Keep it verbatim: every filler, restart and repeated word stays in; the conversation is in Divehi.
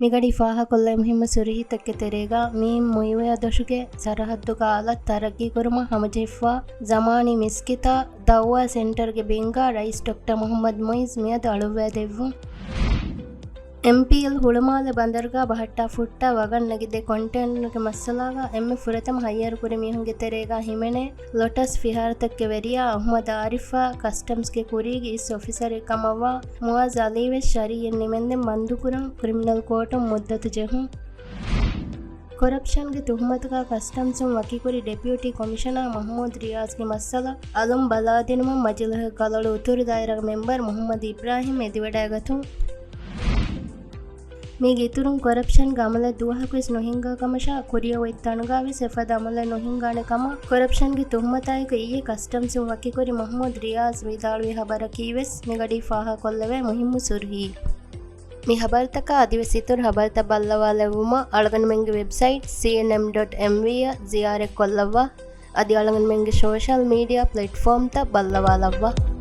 މިގަޑީ ފާހަގަކޮށްލައި މުހިއްމު ސުރުހީތަކެއް ތެރޭގަ، މީން މުއިވެޔަ ދޮށުގެ ސަރަހައްދުގަ އަލަށް ތަރައްގީކުރުމަށް ހަމަޖެހިފަ ޒަމާނީ މިސްކިތާ ދައުވާ ސެންޓަރގެ ބިންގާ ރައީސް ޑޮކްޓަރ މުހައްމަދު މުއިއްޒު މިއަދު އަޅުއްވައިދެއްވުން. އެމްޕީއެލް ހުޅުމާލެ ބަނދަރުގަ ބަހައްޓާ ފުއްޓާ ވަގަށް ނެގި ދެ ކޮންޓޭނަރުގެ މައްސަލާގަ އެންމެ ފުރަތަމަ ހައްޔަރުކުރި މީހުންގެ ތެރޭގަ ހިމެނޭ ލޮޓަސް ފިހާރަތަކުގެ ވެރިޔާ އަހުމަދު އާރިފާ ކަސްޓަމްސްގެ ކުރީގެ އިސް އޮފިސަރެއް ކަމަށްވާ މުއާޒް އަލީވެސް ޝަރީއަތް ނިމެންދެން ބަންދުކުރަން ކްރިމިނަލް ކޯޓުން މުއްދަތު ޖެހުން. ކޮރަޕްޝަންގެ ތުހުމަތުގަ ކަސްޓަމްސުން ވަކިކުރި ޑެޕިއުޓީ ކޮމިޝަނަރ މަހްމޫދު ރިޔާޒްގެ މައްސަލަ އަލުން ބަލާދިނުމަށް މަޖިލިހުގެ ކަލަޅު އުތުރު ދާއިރާގެ މެމްބަރު މުހައްމަދު އިބްރާހިމް އެދިވަޑައިގަތުން. މީގެ އިތުރުން ކޮރަޕްޝަންގެ އަމަލެއް ދުވަހަކުވެސް ނުހިންގާ ކަމަށާ، ކުރިއަށް އޮތް ތަނުގަވެސް އެފަދަ އަމަލެއް ނުހިންގާނެ ކަމަށް ކޮރަޕްޝަންގެ ތުހުމަތާއެކު އިއްޔެ ކަސްޓަމްސުން ވަކިކުރި މަހްމޫދު ރިޔާޒް ވިދާޅުވި ހަބަރަކީވެސް މިގަޑީ ފާހަގަކޮށްލެވޭ މުހިއްމު ސުރުހީ. މި ހަބަރުތަކާ އަދިވެސް އިތުރު ހަބަރުތައް ބައްލަވާލެއްވުމަށް އަޅުގަނޑުމެންގެ ވެބްސައިޓް ސީއެންއެމް ޑޮޓް އެމްވީ އަށް ޒިޔާރަތްކޮށްލައްވާ. އަދި އަޅުގަނޑުމެންގެ ސޯޝަލް މީޑިއާ ޕްލެޓްފޯމްތައް ބައްލަވާލައްވާ.